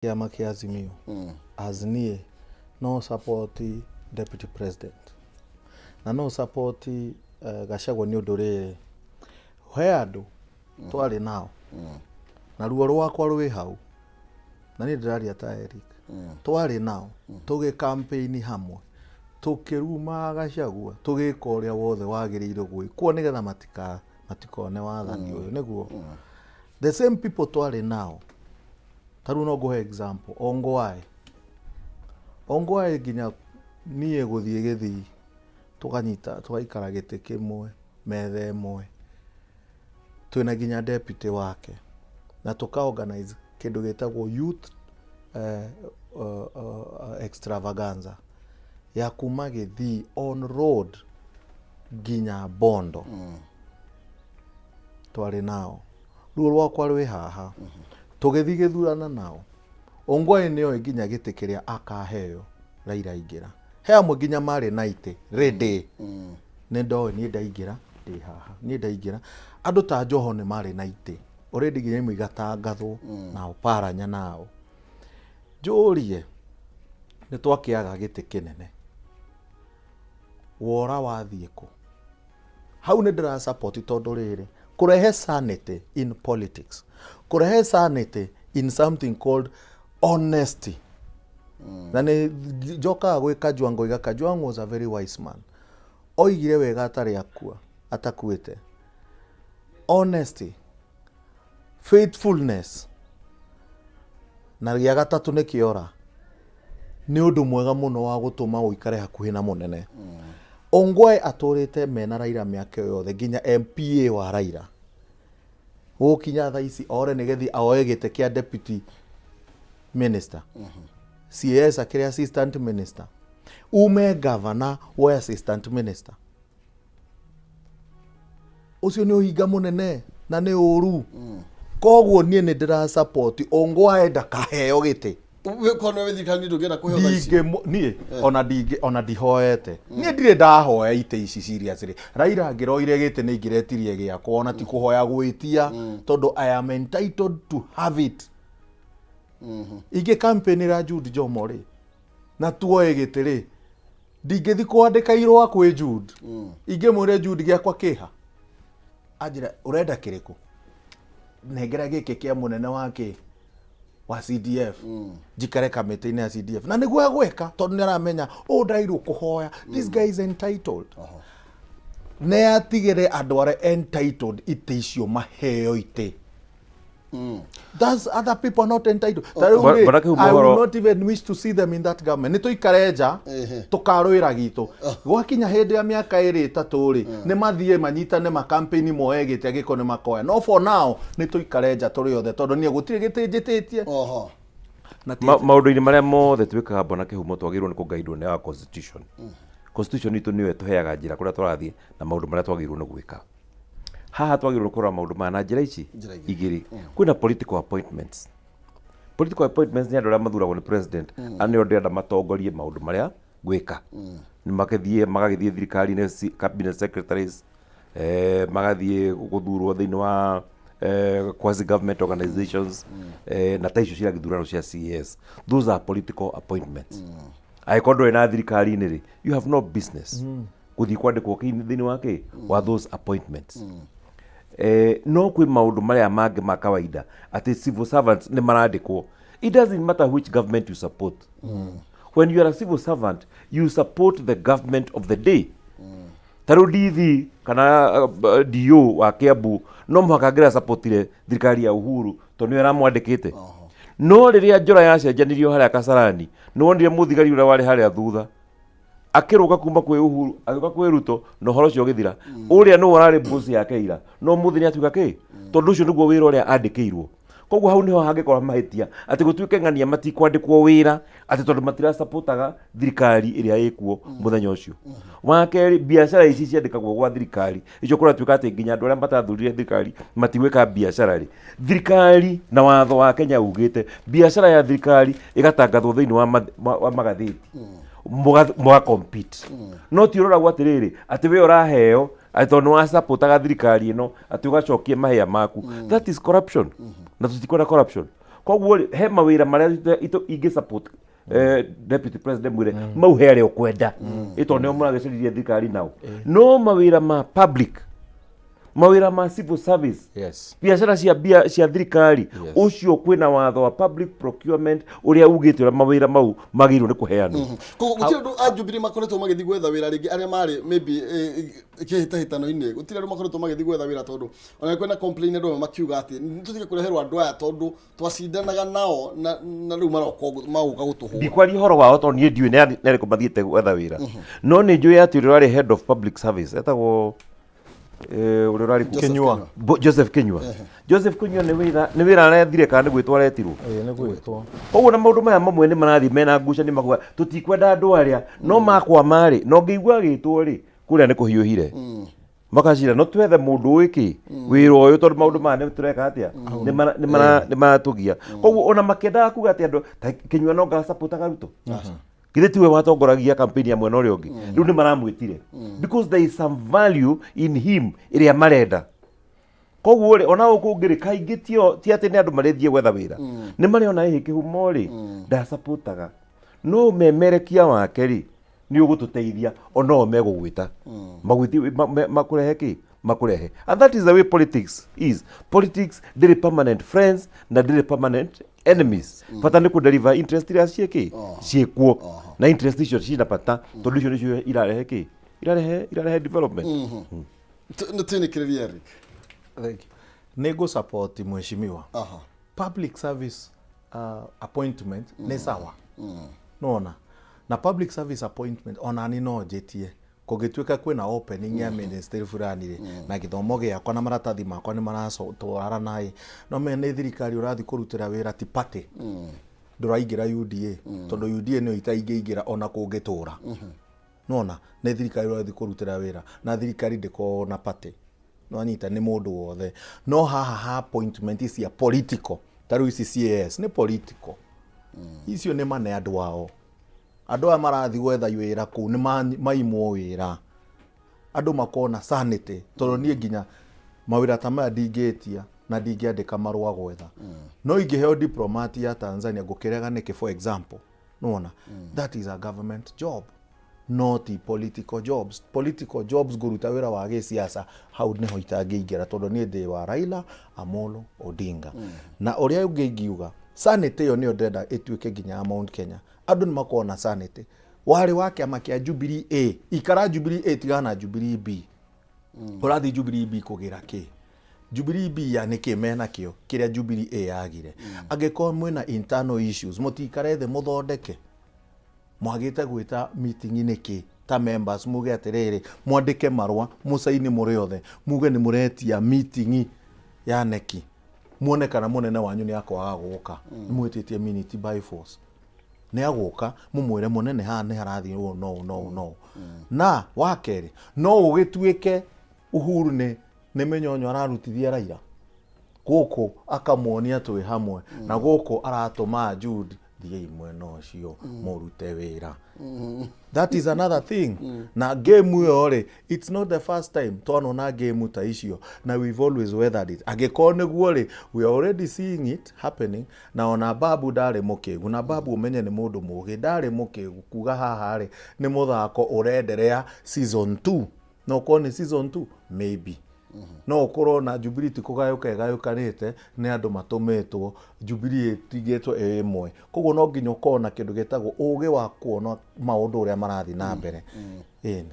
Kĩama kĩa Azimio as niĩ no support deputy president na no support Gachagua nĩ ũndũ rĩrĩ, he andũ twarĩ nao na ruo rwakwa rwĩ hau, na niĩ ndĩraria ta Eric. Twarĩ nao tũgĩ campaign hamwe, tũkĩruma Gachagua, tũgĩka ũrĩa wothe wagĩrĩire gwĩkwo nĩgetha matikone wathani ũyũ. Nĩguo the same people twarĩ nao, ta rĩu no ngũhe example Ongwae. Ongwae nginya niĩ gũthiĩ Gĩthii, tũkanyita, tũgaikara gĩtĩ kĩmwe, metha ĩmwe, twĩna nginya deputy wake, na tũka organize kĩndũ gĩtagwo youth extravaganza ya kuma Gĩthii on road nginya Bondo. Twarĩ nao, ruo rwakwa rwĩ haha. Tũgĩthiĩ gĩthurano nao. Ongwae nĩoĩ nginya gĩtĩ kĩrĩa akaheo Raila aingĩra. He amwe nginya marĩ na itĩ ready. Nĩ ndoĩ niĩ ndaingĩra ndĩ haha, niĩ ndaingĩra. Andũ ta Joho nĩ marĩ na itĩ already, nginya imwe igatangathwo na Oparanya nao. Njũrie, nĩ twakĩaga gĩtĩ kĩnene, wora wathiĩ kũ? Hau nĩ ndĩra support, tondũ rĩrĩ, kũrehe sanity in politics, kũrehe sanity in something called honesty. Na nĩ njokaga gwĩ Kajwang', ngoiga Kajwang' was a very wise man. Oigire wega atarĩ akua, atakuĩte. Honesty, faithfulness na gĩa gatatũ nĩ kĩora, nĩ ũndũ mwega mũno wa gũtũma ũikare hakuhĩ na mũnene. Ongwae atũrĩte mena Raila mĩaka ĩyo yothe, nginya MPA wa Raila, gũkinya thaa ici ore nĩgethi oe gĩtĩ kĩa deputy minister, CS akĩrĩ assistant minister, ume governor woe assistant minister. Ũcio nĩ ũhinga mũnene na nĩ ũru. Koguo niĩ nĩ ndĩra support Ongwae ndakaheo gĩtĩ. Kona wĩ thirikari ndũngĩenda kũheo thaa ici? Niĩ ona ndingĩ, ona ndihoete. Niĩ ndirĩ ndahoya itĩ ici seriously. Raila angĩroire gĩtĩ, nĩ ingĩretirie gĩakwa, ona ti kũhoya, gwĩtia, tondũ I am entitled to have it. Ingĩ campaignĩra Jude Jomo rĩ, na tuoe gĩtĩ rĩ, ndingĩthi kwandĩka irũa kwĩ Jude. Ingĩmwĩre, "Jude, gĩakwa kĩha?" Anjĩra, "Ũrenda kĩrĩkũ?" "Nengera gĩkĩ kĩa mũnene wa kĩ wa CDF, njikare kamĩtĩ-inĩ ya CDF." Na nĩguo egwĩka, tondũ nĩ aramenya ũũ ndairwo kũhoya. This guy is entitled. Nĩ atigĩre andũ arĩa entitled itĩ icio maheo itĩ. That's other people are not entitled. Ta rĩu rĩ, Bwana Kĩhumo. I will ũhoro- not even wish to see them in that government. Nĩ tũikare nja, tũkarũĩra gitũ. Gwakinya hĩndĩ ya mĩaka 2 3 rĩ, nĩ mathiĩ manyitane makampeni moe gĩtĩ, angĩkorwo nĩ makoya. No for now nĩ tũikare nja tũrĩ othe, tondũ niĩ gũtirĩ gĩtĩ njĩtĩtie. Na ti- Maũndũ-inĩ marĩa mothe twĩkaga, Bwana Kĩhumo, twagĩrĩirwo nĩ kũgaidwo nĩ our constitution. Constitution itũ nĩyo ĩtũheaga njĩra kũrĩa tũrathiĩ na maũndũ marĩa twagĩrĩirwo nĩ gwĩka. Haha twagĩrĩirwo nĩ kũrora maũndũ maya na njĩra ici Njĩra igĩrĩ. igĩrĩ. Kwĩna political appointments. Political appointments nĩ andũ arĩa mathuragwo nĩ president, a nĩo ndĩrenda matongorie maũndũ marĩa gwĩka. Nĩ magĩthiĩ, magagĩthiĩ thirikari-inĩ, cabinet secretaries, magathiĩ gũthurwo thĩinĩ wa quasi government organizations, na ta icio cia gĩthurano cia CAS. Those are political appointments. Angĩkorwo ndũrĩ na thirikari-inĩ rĩ, you have no business gũthiĩ kwandĩkwo thĩinĩ wa kĩ wa those appointments. No kwĩ maũndũ marĩa mangĩ ma kawaida atĩ civil servants nĩ marandĩkwo. It doesn't matter which government you support. When you are a civil servant, you support the government of the day. Ta rĩu DV kana DO wa Kiambu no mũhaka angĩra supportire thirikari ya Uhuru, tondũ nĩyo ĩramwandĩkĩte. No rĩrĩa njora yacenjanirio harĩa Kasarani, nĩ wonire mũthigari ũrĩa warĩ harĩa thutha akĩrũga kuma kwĩ Uhuru agĩũka kwĩ Ruto, na ũhoro ũcio ũgĩthira. Ũrĩa nĩwe ũrarĩ boss yake ira, no mũthĩ nĩ atuĩka kĩ, tondũ ũcio nĩguo wĩra ũrĩa andĩkĩirwo. Koguo hau nĩho hangĩkorwo mahĩtia, atĩ gũtuĩke ng'ania matikwandĩkwo wĩra atĩ tondũ matirasapotaga thirikari ĩrĩa ĩkuo mũthenya ũcio. Wa kerĩ, biacara ici ciandĩkagwo gwa thirikari icio, kũratuĩka atĩ nginya andũ arĩa matathurire thirikari matigwĩka biacara rĩ. Thirikari na watho wa Kenya ugĩte biacara ya thirikari ĩgatangathwo thĩinĩ wa magathĩti, mũga compete. No ti ũroragwo atĩrĩrĩ, atĩ we ũraheo atĩ tondũ nĩ wasapotaga thirikari ĩno, atĩ ũgacokie mahĩa maku. That is corruption, na tũtikwenda corruption. Koguo rĩ, he mawĩra marĩa ingĩ support deputy president mwĩre mau he arĩa ũkwenda, ĩ tondũ nĩo mũragĩcaririe thirikari nao, no mawĩra ma public, mawĩra ma civil service, biacara cia mbia cia thirikari, ũcio kwĩna watho wa public procurement ũrĩa ugĩte ũrĩa mawĩra mau magĩrĩirwo nĩ kũheanwo. Koguo gũtirĩ andũ a Jubilee makoretwo magĩthiĩ gwetha wĩra rĩngĩ arĩa marĩ maybe kĩhĩtahĩtano-inĩ? Gũtirĩ andũ makoretwo magĩthiĩ gwetha wĩra, tondũ ona kwĩna complain, andũ amwe makiuga atĩ nĩ tũtige kũreherwo andũ aya tondũ twacindanaga nao na rĩu maroka magũka gũtũhũra. Ndikwaria ũhoro wao tondũ niĩ ndiũĩ nĩ arĩkũ mathiĩte gwetha wĩra, no nĩ njũĩ atĩ ũrĩa ũrarĩ head of public service etagwo ũrĩa ũrarĩ kuo? Joseph Kinyua. Joseph Kinyua. Joseph Kinyua nĩ wĩra arethire kana nĩ gwĩtwo aretirwo? Ĩĩ, nĩ gwĩtwo. Koguo na maũndũ maya mamwe nĩ marathiĩ mena ngucanio, makuga tũtikwenda andũ arĩa no makwama rĩ, na ũngĩigua agĩtwo rĩ, kũrĩa nĩ kũhiũhire makacira no twethe mũndũ ũĩ kĩ wĩra ũyũ, tondũ maũndũ maya nĩ tũreka atĩa, nĩ maratũgia. Koguo ona makĩendaga kuga atĩ andũ ta Kinyua no ngasapũtaga Ruto, githĩ tiwe watongoragia campaign ya mwena ũrĩa ũngĩ? Rĩu nĩ maramwĩtire because there is some value in him ĩrĩa marenda. Koguo rĩ, ona gũkũ ũngĩ rĩ, kaingĩ ti atĩ nĩ andũ marĩthiĩ gwetha wĩra, nĩ marĩona ĩhĩ kĩhumo rĩ ndasapũtaga, no ũmemerekia wake rĩ nĩ ũgũtũteithia, ona o megũgwĩta magwĩti makũrehe kĩ makũrehe. And that is the way politics is. Politics ndĩrĩ permanent friends na ndĩrĩ permanent enemies. Bata nĩ kũ-deliver interest iria ciĩkĩ ciĩkuo, na interest icio cina bata tondũ icio nĩcio irarehe kĩ, irarehe development. Nĩ twĩnĩkĩrĩrie, Eric. Thank you. Nĩ ngũ support mheshimiwa. Public service appointment nĩ sawa, nona na public service appointment ona ni no njĩtie kũngĩtuĩka kwĩna opening ya ministry fulani rĩ, na gĩthomo gĩakwa na maratathi makwa nĩ maratwarana naĩ, no menya nĩ thirikari ũrathiĩ kũrutĩra wĩra, ti party. Ndũraingĩra UDA, tondũ UDA nĩyo itaingĩingĩra ona kũngĩtũra. Nona nĩ thirikari ũrathiĩ kũrutĩra wĩra, na thirikari ndĩkoragwo na party, nwanyita, nĩ mũndũ wothe. No haha ha appointment cia political, ta rĩu ici CAS nĩ political, icio nĩ mane andũ ao. Andũ aya marathiĩ gwetha wĩra kũu nĩ maimwo wĩra, andũ makona sanity, tondũ niĩ nginya mawĩra ta maya ndingĩtia na ndingĩandĩka marũa gwetha. No ingĩheo diplomat ya Tanzania, ngũkĩrega nĩkĩ? For example, nĩwona that is a government job, not political jobs. Political jobs, ngũruta wĩra wa gĩsiasa, hau nĩho itangĩingĩra, tondũ niĩ ndĩ wa Raila Amolo Odinga. Na ũrĩa ũngĩ ingiuga, sanity ĩyo nĩyo ndĩrenda ĩtuĩke nginya ya Mount Kenya. Andũ nĩ makorwo na sanity. Warĩ wa kĩama kĩa Jubilee A, ikara Jubilee A, tigana na Jubilee B. Ũrathiĩ Jubilee B kũgĩra kĩ? Jubilee B ya nĩkĩ mena kĩo kĩrĩa Jubilee A yagire? Angĩkorwo mwĩna internal issues, mũtikare thĩ mũthondeke. Mwagĩte gwĩta meeting nĩkĩ ta members, muge atĩrĩrĩ, mwandĩke marũa, mũcaini mũrĩ othe, muge nĩ mũretia meeting ya neki, muone kana mũnene wanyu nĩ akwaga gũka. Nĩ mwĩtĩtie minute by force nĩ agũka, mũmwĩre mũnene haha nĩ harathiĩ ũũ no ũũ no ũũ no ũũ. Na wa kerĩ, no ũgĩtuĩke Uhuru nĩ mĩnyonyo ararutithia Raila gũkũ, akamuonia twĩ hamwe, na gũkũ aratũma Jude, thiĩi mwena ũcio mũrute wĩra. That is another thing. Na game ĩyo rĩ, it's not the first time twanona game ta icio, na we've always weathered it. Angĩkorwo nĩguo rĩ, we are already seeing it happening. Na ona Babu ndarĩ mũkĩgu, na Babu ũmenye nĩ mũndũ mũgĩ, ndarĩ mũkĩgu kuga haha rĩ nĩ mũthako ũrenderea season 2. No ũkorwo nĩ season 2, maybe no ũkorwo na Jubilee ti kũgayũka ĩgayũkanĩte, nĩ andũ matũmĩtwo Jubilee ĩtigĩtwo ĩ ĩmwe. Koguo no nginya ũkorwo na kĩndũ gĩtagwo ũgĩ wa kuona maũndũ ũrĩa marathiĩ na mbere. Ĩni.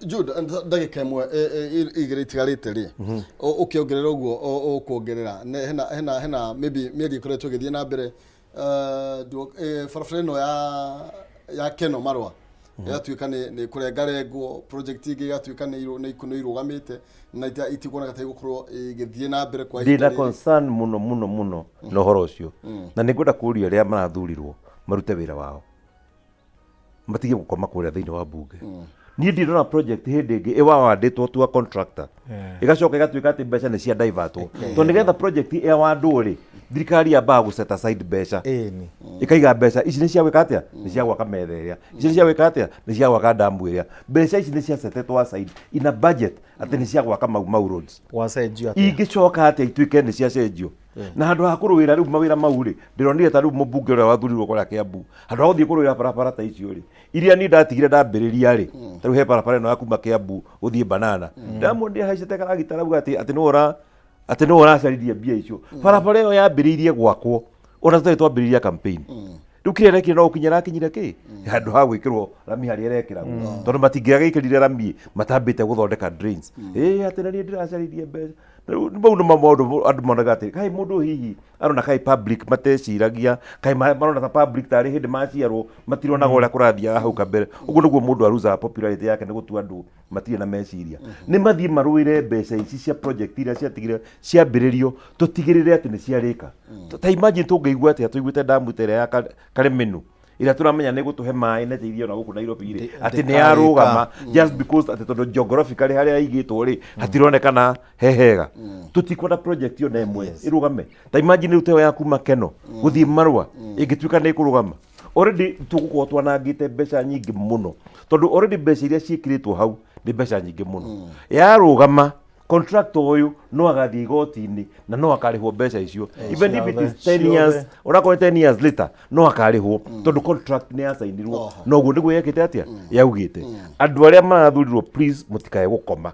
Jude, ndagĩka ĩmwe, igĩrĩ itigarĩte rĩ, ũkĩongerera ũguo ũkuongerera, hena maybe mĩario ĩkoretwo ĩgĩthiĩ na mbere, barabara ĩno ya Keno Marũa ĩgatuĩka nĩ kũrengarengwo, project ĩngĩ ĩgatuĩka nĩ irũgamĩte na itikuoneka ta igũkorwo ĩgĩthiĩ na mbere kwa ihinda Ndĩna rĩrĩ. concern mũno mũno mũno na ũhoro ũcio, na nĩ ngwenda kũria arĩa marathurirwo marute wĩra wao, matige gũkoma kũrĩa thĩinĩ wa bunge. Niĩ ndirona project hĩndĩ ĩngĩ ĩwawandĩtwo tu a contractor. Ĩgacoka ĩgatuĩka atĩ mbeca nĩ cia divertwo, tondũ nĩgetha project ĩawandwo rĩ, thirikari yambaga gũ set aside mbeca, ĩkaiga mbeca ici nĩ cia gwĩka atĩa, nĩ cia gwaka metha ĩrĩa, ici nĩ cia gwĩka atĩa, nĩ cia gwaka damu ĩrĩa. Mbeca ici nĩ cia setetwo aside in a budget atĩ nĩ cia gwaka Mau Mau roads. Wacenjio atĩa? Ingĩcoka atĩa ituĩke nĩ ciacenjio? Na handũ ha kũrũĩra rĩu mawĩra mau rĩ, ndĩronire ta rĩu mũmbunge ũrĩa wathurirwo kũrĩa Kĩambu, handũ ha gũthiĩ kũrũĩra barabara ta icio rĩ, iria niĩ ndatigire ndambĩrĩria rĩ, ta rĩu he barabara ĩno ya kuma Kĩambu gũthiĩ Banana, ndamuonire ahaicĩte karagita arauga atĩ nĩwe ũra atĩ nĩwe ũracaririe mbia icio. Barabara ĩyo yambĩrĩirie gwakwo ona tũtarĩ twambĩrĩria campaign. Rĩu kĩrĩa arekire no gũkinya arakinyire kĩ handũ ha gwĩkĩrwo rami harĩa ĩrekĩragwo, tondũ matingĩagĩkĩrire rami matambĩte gũthondeka drains. Ĩĩ, atĩ na niĩ ndĩracaririe mbeca. Rĩu mau nĩmo maũndũ andũ monaga atĩ kaĩ mũndũ hihi arona kaĩ public mateciragia, kaĩ marona ta public tarĩ hĩndĩ maciarwo matironaga ũrĩa kũrathiaga hau kabere. Ũguo nĩguo mũndũ aruzaga popularity yake, nĩ gũtua andũ matirĩ na meciria. Nĩ mathiĩ marũĩre mbeca ici cia project iria ciatigire ciambĩrĩrio, tũtigĩrĩre atĩ nĩ ciarĩka. Ta imagine tũngĩigua atĩa tũiguĩte damu ta ĩrĩa ya Karemenu, ĩrĩa tũramenya nĩ gũtũhe maĩ na ĩteithie ona gũkũ Nairobi rĩ, atĩ nĩ yarũgama just because atĩ tondũ geographically harĩa ĩigĩtwo rĩ, hatironekana he hega. Tũtikwenda project ona ĩmwe ĩrũgame. Ta imagine rĩu ta ĩyo ya kuma Keno gũthiĩ Marua ĩngĩtuĩka nĩ ĩkũrũgama, already tũgũkorwo twanangĩte mbeca nyingĩ mũno, tondũ already mbeca iria ciĩkĩrĩtwo hau nĩ mbeca nyingĩ mũno. Yarũgama, contractor ũyũ no agathiĩ igoti-inĩ na no akarĩhwo mbeca icio, even if it is 10 years, onakorwo 10 years later no akarĩhwo, tondũ contract nĩ yacainirwo na ũguo nĩguo yekĩte atĩa yaugĩte. Andũ arĩa marathurirwo, please, mũtikae gũkoma,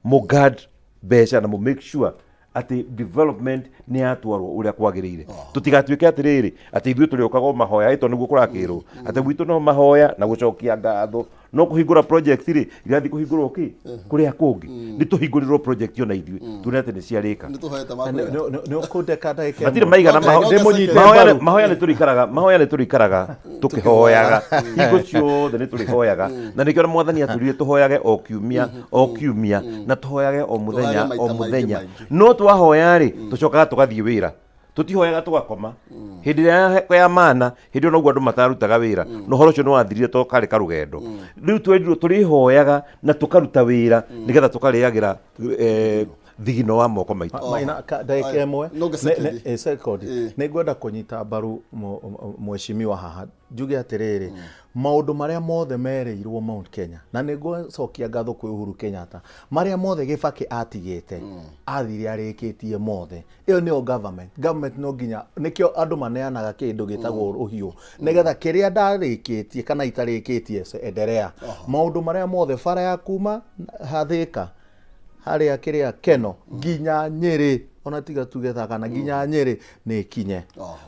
mũ guard mbeca na mũ make sure atĩ development nĩ yatwarwo ũrĩa kwagĩrĩire. Tũtigatuĩke atĩrĩrĩ, atĩ ithuĩ tũrĩũkaga o mahoya ĩto nĩguo kũrakĩrwo atĩ gwitũ no mahoya na gũcokia ngatho, no kũhingũra project rĩ, irathiĩ kũhingũrwo kĩ kũrĩa kũngĩ. Nĩ tũhingũrĩrwo project ona ithuĩ tuone atĩ nĩ ciarĩka. Nĩ tũhoete makwĩra. Nĩ ũkũndeka ndagĩka Matirĩ ĩmwe? maigana. Okay, no Ndĩmũnyite Mahoya mbaru. Mahoya nĩ tũrĩikaraga, mahoya nĩ tũrĩikaraga tũkĩhoyaga hingo ciothe, nĩ tũrĩhoyaga, na nĩkĩo na Mwathani atũrire tũhoyage o kiumia o kiumia na tũhoyage o mũthenya maita o maingĩ mũthenya. Maingĩ. No twahoya rĩ, tũcokaga tũgathiĩ wĩra, tũtihoyaga tũgakoma. Hĩndĩ ĩrĩa ya mana, hĩndĩ ĩyo noguo andũ matarutaga wĩra, na ũhoro ũcio nĩ wathirire to karĩ karũgendo. Rĩu twerirwo tũrĩhoyaga na tũkaruta wĩra nĩgetha tũkarĩagĩra thigino wa moko maitũ. Maina, ndagĩka ĩmwe. No ngĩsekondi. Sekondi. Nĩ ngwenda kũnyita mbaru mheshimiwa haha, njuge atĩrĩrĩ, maũndũ marĩa mothe merĩirwo Mount Kenya, na nĩ ngũcokia ngatho kwĩ Uhuru Kenyatta, marĩa mothe Gĩbakĩ atigĩte athire arĩkĩtie mothe. Ĩyo nĩyo government. Government no nginya, nĩkĩo andũ maneanaga kĩndũ gĩtagwo rũhiũ, nĩgetha kĩrĩa ndarĩkĩtie kana itarĩkĩtie endelea maũndũ marĩa mothe, bara ya kuma Hathĩka harĩa kĩrĩa Keno nginya Nyĩrĩ, ona tiga tuge Thagana nginya Nyĩrĩ, nĩ ĩkinye.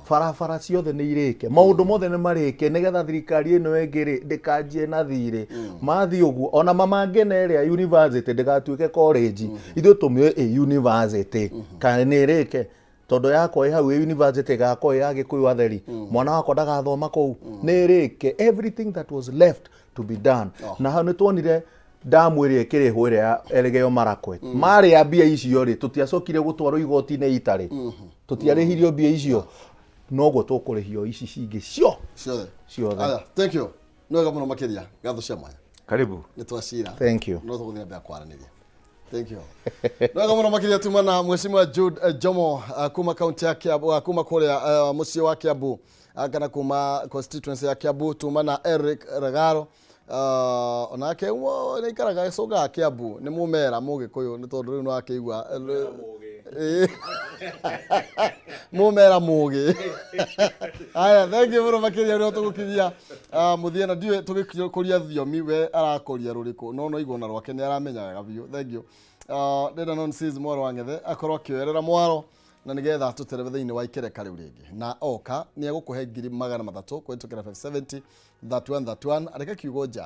Barabara ciothe nĩ irĩke, maũndũ mothe nĩ marĩke, nĩgetha thirikari ĩno ĩngĩ rĩ ndĩkanjie na thirĩ. Mathiĩ ũguo, ona Mama Ngina ĩrĩa university ndĩgatuĩke college, ithuĩ tũmĩoe ĩ university kana nĩ ĩrĩke, tondũ yakwa ĩ hau ĩ university ĩgakorwo ĩ ya Gĩkũyũ atheri, mwana wakwa ndagathoma kũu. Nĩ ĩrĩke everything that was left to be done. Na hau nĩ tuonire damu ĩrĩa ĩkĩrĩhwo, ĩrĩa ya Elgeyo Marakwet, marĩa mbia icio rĩ, tũtiacokire gũtwarwo igoti-inĩ itarĩ, tũtiarĩhirio mbia icio, noguo tũkũrĩhio ici cingĩ cio ciothe. Ciothe. Aya, thank you, nĩ wega mũno makĩria, ngatho cia mwanya. Karibu. Nĩ twacira. Thank you. No tũgũthiĩ na mbere kwaranĩria. Thank you, nĩ wega mũno makĩria. Tuma na mheshimiwa Jude Jomo kuma kaunti ya Kiambu, kuma kũrĩa mũciĩ wa Kiambu, kana kuma constituency ya Kiambu. Tuma na Eric Regaro, onake nĩ aikaraga gĩcũngaga Kiambu, nĩ mũmera mũgĩkũyũ, nĩ tondũ rĩu no akĩigua mũmera mũgĩ. Aya, thank you mũno makĩria. Rĩo tũgũkinyia mũthia na ndiũĩ tũgĩkũria thiomi we arakũria rũrĩkũ, no no igua ona rwake nĩ aramenya wega biũ. Thank you. Ndĩrenda non sis mwaro wa Ng'ethe akorwo akĩoerera mwaro na nĩgetha tũterebe thĩinĩ wa ikereka rĩu rĩngĩ, na oka nĩ egũkũhe 300,000 kũhĩtũkĩra 570 31 31. Andĩka kiugo jazz.